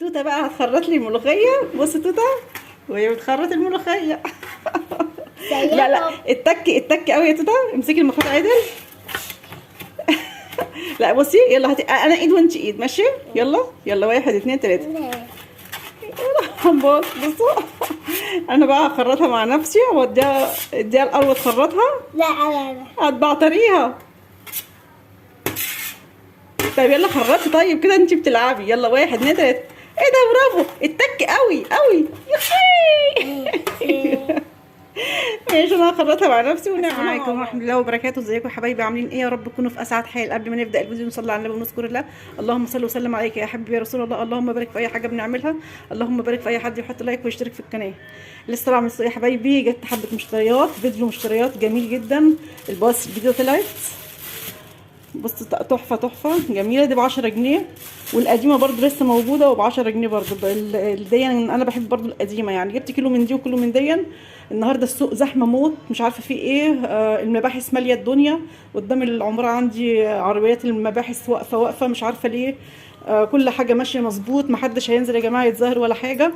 توته بقى هتخرط لي الملوخية. بص توته وهي بتخرط الملوخية. لا لا، زيكم. التك التك قوي يا توته، امسكي المخرط عدل. لا بصي، يلا هاتي، انا ايد وانت ايد، ماشي؟ يلا يلا، 1 2 3. بص بصوا، انا بقى هخرطها مع نفسي واديها، اديها القروه تخرطها. لا انا انا هتبعتريها. طيب يلا خرطي. طيب كده انت بتلعبي. يلا 1 2 3. ايه ده، برافو، التك قوي قوي. يخي. ماشي، انا هخرطها مع نفسي ونعمل. السلام عليكم ورحمة الله وبركاته. ازيكم يا حبايبي، عاملين ايه؟ يا رب تكونوا في اسعد حال. قبل ما نبدا الفيديو نصلي على النبي ونذكر الله. اللهم صل وسلم عليك يا حبيبي يا رسول الله. اللهم بارك في اي حاجة بنعملها، اللهم بارك في اي حد يحط like ويشترك في القناة. لسه بعمل يا حبايبي، جت حبه مشتريات، فيديو مشتريات جميل جدا. الباص الفيديو طلعت، بص تحفة تحفة جميلة. دي ب10 جنيه، والقديمه برضو لسه موجودة وب10 جنيه برضو. دي انا بحب برضو القديمة، يعني جبت كيلو من دي وكيلو من دي. النهارده السوق زحمة موت، مش عارفه فيه ايه. المباحث ماليه الدنيا قدام العمارة عندي، عربيات المباحث واقفة واقفة، مش عارفه ليه. كل حاجة ماشية مظبوط، محدش هينزل يا جماعة يتظاهر ولا حاجة،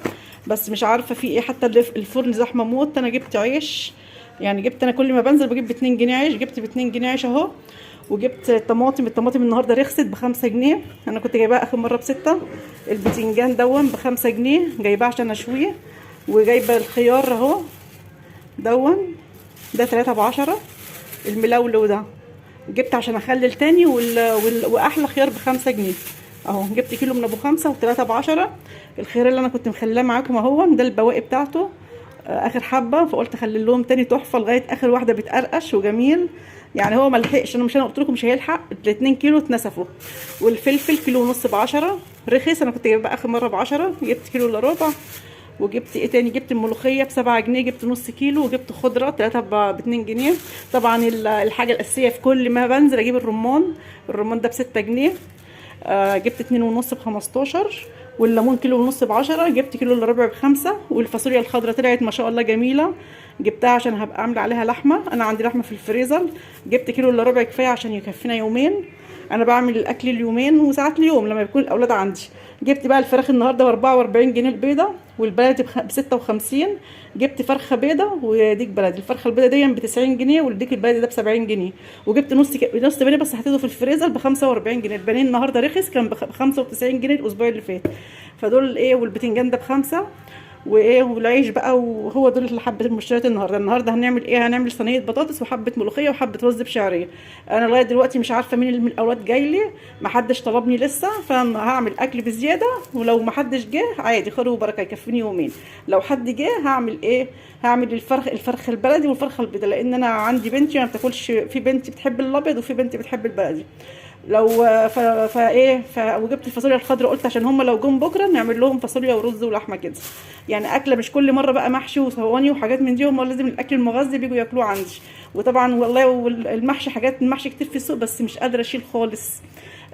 بس مش عارفه فيه ايه. حتى الفرن زحمة موت. انا جبت عيش، يعني جبت، انا كل ما بنزل بجيب ب2 جنيه عيش، جبت ب2 جنيه عيش اهو. وجبت طماطم، الطماطم النهارده رخصت ب5 جنيه، انا كنت جايباها اخر مرة ب6. البتنجان دون ب5 جنيه، جايباه عشان اشويه. وجايبه الخيار اهو دون ده 3 ب10. الملولو ده جبت عشان اخلل تاني، واحلى خيار ب5 جنيه اهو. جبت كيلو من ابو 5 و3 ب10. الخيار اللي انا كنت مخلاه معاكم اهو، ده البواقي بتاعته، اخر حبه، فقلت اخلي لهم تاني. تحفة لغاية اخر واحدة، بتقرقش وجميل. يعني هو ما لحقش، انا مش، انا قلت لكم مش هيلحق. ال2 كيلو اتنسفوا. والفلفل كيلو ونص ب10، رخيص، انا كنت جايبه اخر مرة ب10، جبت كيلو الا ربع. وجبت ايه تاني؟ جبت الملوخية ب7 جنيه، جبت نص كيلو. وجبت خضرة 3 ب2 جنيه. طبعا الحاجة الاساسية في كل ما بنزل اجيب الرمان، الرمان ده ب6 جنيه. جبت اتنين ونص ب15. والليمون كيلو ونص ب10، جبت كيلو الا ربع ب5. والفاصوليا الخضراء طلعت ما شاء الله جميلة، جبتها عشان هبقى عامله عليها لحمه، انا عندي لحمه في الفريزر. جبت كيلو الا ربع كفاية عشان يكفينا يومين، انا بعمل الاكل اليومين وساعات اليوم لما بيكون الاولاد عندي. جبت بقى الفراخ النهارده ب44 جنيه البيضة، والبلدي ب56. جبت فرخة بيضة وديك بلدي، الفرخه البيضة دي ب90 جنيه، والديك البلدي ده ب70 جنيه. وجبت نص بانيه بس حطيته في الفريزر ب45 جنيه. البانيه النهارده رخص، كان ب95 جنيه الاسبوع اللي فات. فدول ايه، والبتنجان ده ب5، وايه، والعيش بقى. وهو دول اللي حبه المشتريات النهارده. النهارده هنعمل ايه؟ هنعمل صينية بطاطس وحبه ملوخية وحبه رز بشعريه. انا لغاية دلوقتي مش عارفه مين اللي من الاولاد جاي لي، محدش طلبني لسه، فانا هعمل اكل بزيادة، ولو محدش جه عادي، خير وبركة، يكفيني يومين. لو حد جه هعمل ايه؟ هعمل الفرخ البلدي والفرخه البيضاء، لان انا عندي بنتي ما بتاكلش، في بنتي بتحب الابيض وفي بنتي بتحب البلدي. لو ف... فايه وجبت الفاصوليا الخضراء، قلت عشان هم لو جم بكره نعمل لهم فاصوليا ورز ولحمه كده، يعني اكله مش كل مرة بقى محشي وصواني وحاجات من دي، هم لازم الاكل المغذي بيجوا ياكلوه عندي. وطبعا والله والمحشي، حاجات المحشي كتير في السوق، بس مش قادرة اشيل خالص.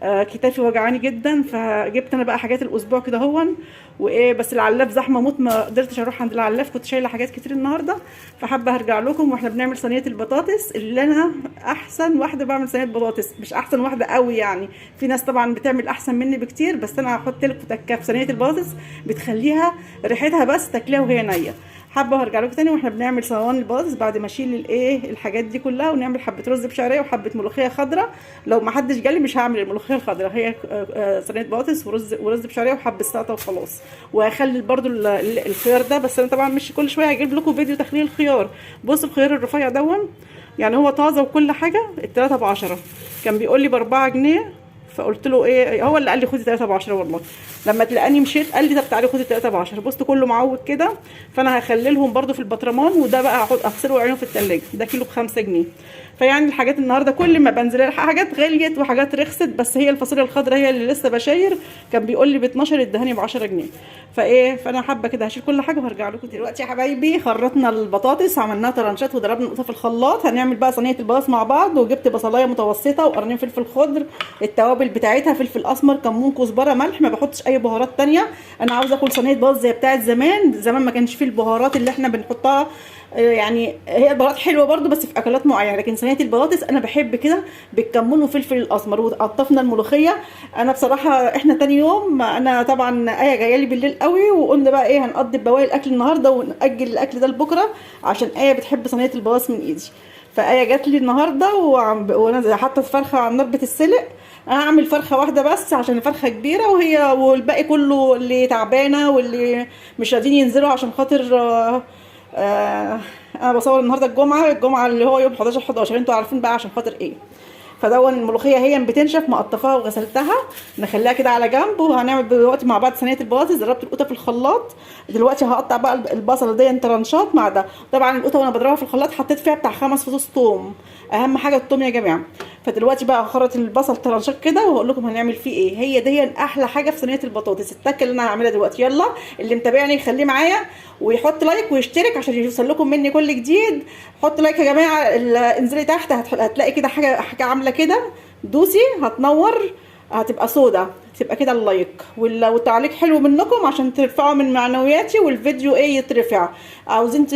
كتافي وجعاني جدا، فجبت انا بقى حاجات الاسبوع كده هون. وايه بس العلاف زحمة موت، ما قدرتش اروح عند العلاف، كنت شايله حاجات كتير النهارده. فحابه هرجع لكم واحنا بنعمل صينية البطاطس، اللي انا احسن واحدة بعمل صينية بطاطس، مش احسن واحدة قوي يعني، في ناس طبعا بتعمل احسن مني بكتير، بس انا هحط لكم تكه في صينية البطاطس بتخليها ريحتها بس تاكليها وهي نيه. حابة هرجع لكم تاني واحنا بنعمل صواني البطاطس بعد ما اشيل الايه الحاجات دي كلها، ونعمل حبه رز بشعريه وحبه ملوخية خضراء. لو ما حدش جالي مش هعمل الملوخية الخضراء، هي صينية بطاطس ورز بشعريه وحبه سلطة وخلاص. وهخلي برده الخيار ده، بس انا طبعا مش كل شوية هجيب لكم فيديو تخليل الخيار. بصوا الخيار الرفيع دون، يعني هو طازة وكل حاجة، ال3 ب10، كان بيقول لي ب4 جنيه، فقلت له ايه، هو اللي قال لي خدي 3 ب10 والله، لما تلاقاني مشيت قال لي طب تعالي خدي 3 ب10. بصوا كله معوج كده، فانا هخللهم برده في البطرمان، وده بقى هحط اغسله واعينه في التلاجة، ده كيلو ب5 جنيه. فيعني الحاجات النهارده كل ما بنزل حاجات غليت وحاجات رخصت، بس هي الفاصوليا الخضراء هي اللي لسه بشاير، كان بيقول لي ب12 ادهاني ب10 جنيه. فايه، فانا حابة كده هشيل كل حاجة وهرجع لكم دلوقتي يا حبايبي. خرطنا البطاطس، عملناها طرنشات وضربنا القطة في الخلاط. هنعمل بقى صينية البطاطس مع بعض. وجبت بصلايه متوسطه وقرنين فلفل خضر، التوابل بتاعتها فلفل اسمر، كمون، كزبره، ملح، ما بحطش اي بهارات تانية. انا عاوزه اكل صينية بطاطس زي بتاعه زمان، زمان ما كانش فيه البهارات اللي احنا بنحطها يعني هي البهارات حلوة برضو بس في اكلات معينة، لكن صينية البطاطس انا بحب كده بالكمون وفلفل الاسمر. وقطفنا الملوخية. انا بصراحة احنا تاني يوم، انا طبعا ايه جاية لي بالليل قوي، وقلنا بقى ايه هنقضي بواقي الاكل النهارده ونأجل الاكل ده لبكرة، عشان ايه بتحب صينية البطاطس من ايدي. فايه جات لي النهارده وانا حاطه الفرخه على النار بتتسلق. انا هعمل فرخة واحدة بس عشان الفرخه كبيرة، وهي والباقي كله اللي تعبانة واللي مش راضيين ينزلوا عشان خاطر آه انا بصور النهارده الجمعة اللي هو يوم 11/11، انتوا عارفين بقى عشان خاطر ايه. فدون الملوخية هي بتنشف، مقطفاها وغسلتها، نخليها كده على جنب. وهنعمل دلوقتي مع بعض صينية البطاطس. ضربت القوطه في الخلاط دلوقتي، هقطع بقى البصله دي ترنشات مع ده. طبعا القوطه وانا بضربها في الخلاط حطيت فيها بتاع 5 فصوص توم، اهم حاجة التوم يا جماعة. فدلوقتي بقى هخرط البصل ترنشات كده وهقول لكم هنعمل فيه ايه. هي دي احلى حاجة في صينية البطاطس، التكه اللي انا هعملها دلوقتي. يلا اللي متابعني يخليه معايا ويحط like ويشترك عشان يوصل لكم مني كل جديد. حط like يا جماعة، انزلي تحت هتلاقي كده حاجة عامله كده، دوسي هتنور، هتبقى سودا، تبقى كده ال like والتعليق حلو منكم عشان ترفعوا من معنوياتي والفيديو ايه يترفع. عاوزين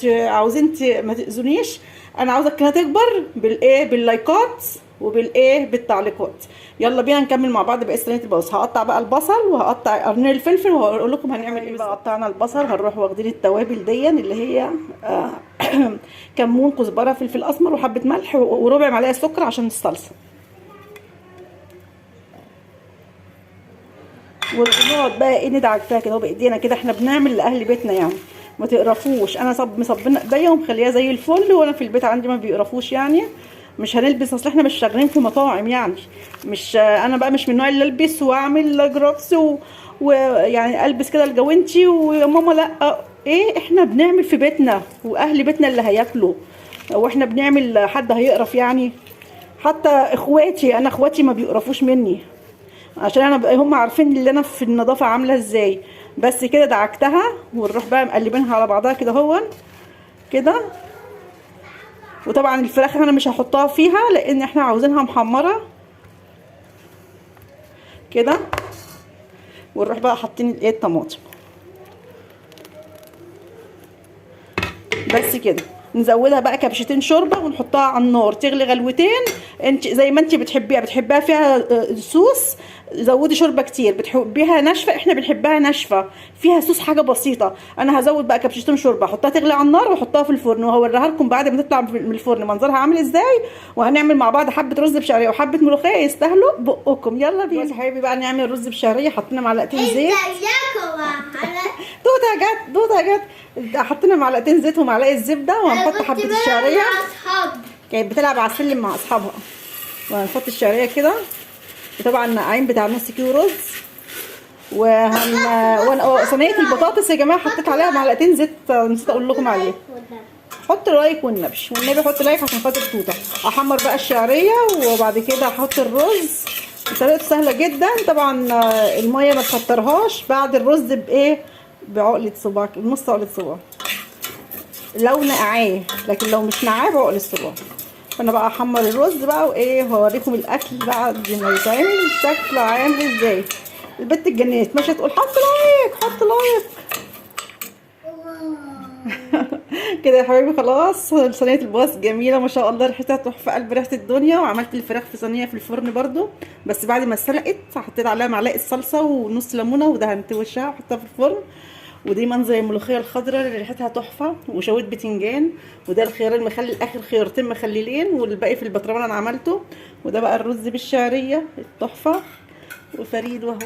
عاوزين ما تاذونيش، انا عاوزه القناة تكبر بالايه، باللايكات وبالايه، بالتعليقات. يلا بينا نكمل مع بعض باقي صينية البطاطس. هقطع بقى البصل وهقطع قرنين الفلفل وهقول لكم هنعمل ايه بقى. قطعنا البصل، هنروح واخدين التوابل دي اللي هي كمون، كزبره، فلفل اسمر، وحبه ملح، وربع معلقه سكر عشان الصلصه. ونقعد بقى ايه ندعك فيها كده بايدينا كده، احنا بنعمل لاهل بيتنا يعني، ما تقرفوش. انا مصبنا ايديا ومخليها زي الفل، وانا في البيت عندي ما بيقرفوش يعني. مش هنلبس، اصل احنا مش شغالين في مطاعم يعني، مش انا بقى مش من النوع اللي البس واعمل جرابس ويعني البس كده الجوانتي وماما، لا ايه احنا بنعمل في بيتنا واهل بيتنا اللي هياكلوا، واحنا بنعمل حد هيقرف يعني؟ حتى اخواتي، انا اخواتي ما بيقرفوش مني عشان انا هم عارفين اللي انا في النظافة عامله ازاي. بس كده دعكتها، ونروح بقى مقلبينها على بعضها كده اهون كده. وطبعا الفراخ انا مش هحطها فيها لان احنا عاوزينها محمرة كده. ونروح بقى حاطين الايه الطماطم بس كده. نزودها بقى كبشتين شوربة ونحطها على النار تغلي غلوتين. انت زي ما انت بتحبيها، بتحبيها فيها صوص زودي شوربة كتير، بتحبيها ناشفة احنا بنحبها ناشفة فيها صوص حاجة بسيطة. انا هزود بقى كبشتين شوربة، احطها تغلي على النار واحطها في الفرن، وهوريها لكم بعد ما تطلع من الفرن منظرها عامل ازاي. وهنعمل مع بعض حبه رز بشعريه وحبه ملوخية يستاهلوا بقكم. يلا بينا يا حبايبي بقى نعمل رز بشعريه. حطينا معلقتين زيت، دوده جت دوده جت. حطينا معلقتين زيت ومعلقة زبدة، وهنحط حبه الشعرية. كانت بتلعب على السلم مع اصحابها. وهنحط الشعرية كده، وطبعا نقعين بتاع نص كيلو رز. صينية البطاطس يا جماعة حطيت عليها معلقتين زيت، نسيت اقول لكم عليه. حط like والنبي، والنبي حط like عشان خاطر توته. احمر بقى الشعرية وبعد كده احط الرز. طريقته سهلة جدا طبعا، المية ما تكترهاش. بعد الرز بايه؟ بعقله صباع، نص عقله صباع لو نقعاه، لكن لو مش نقعاه بعقله صباع. فانا بقى احمر الرز بقى وايه، وهوريكم الاكل بعد ما يتعمل شكله عامل ازاي. البت اتجننت ماشية تقول حط like حط like كده يا حبايبي. خلاص صينية البطاطس جميلة ما شاء الله، ريحتها تحفة، قلب ريحه الدنيا. وعملت الفراخ في صينية في الفرن برده، بس بعد ما اتسلقت حطيت عليها معلقه صلصه ونص ليمونه ودهنت وشها وحطيتها في الفرن. ودي منظر الملوخية الخضراء اللي ريحتها تحفة، وشوية بتنجان، وده الخيار المخلل، اخر خيارتين مخللين والباقي في البطرمان انا عملته. وده بقى الرز بالشعريه التحفة، وفريد وهو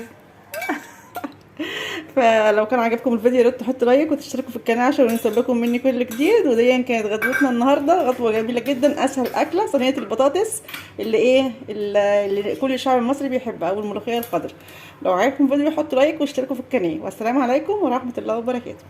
فلو كان عجبكم الفيديو يا ريت تحطوا like وتشتركوا في القناة عشان يوصل لكم مني كل جديد. ودي كانت غدوتنا النهارده، غدوه جميلة جدا، اسهل اكله صينية البطاطس اللي ايه اللي كل الشعب المصري بيحبها، والملوخيه الخضراء. لو عجبكم الفيديو حطوا like واشتركوا في القناة، والسلام عليكم ورحمة الله وبركاته.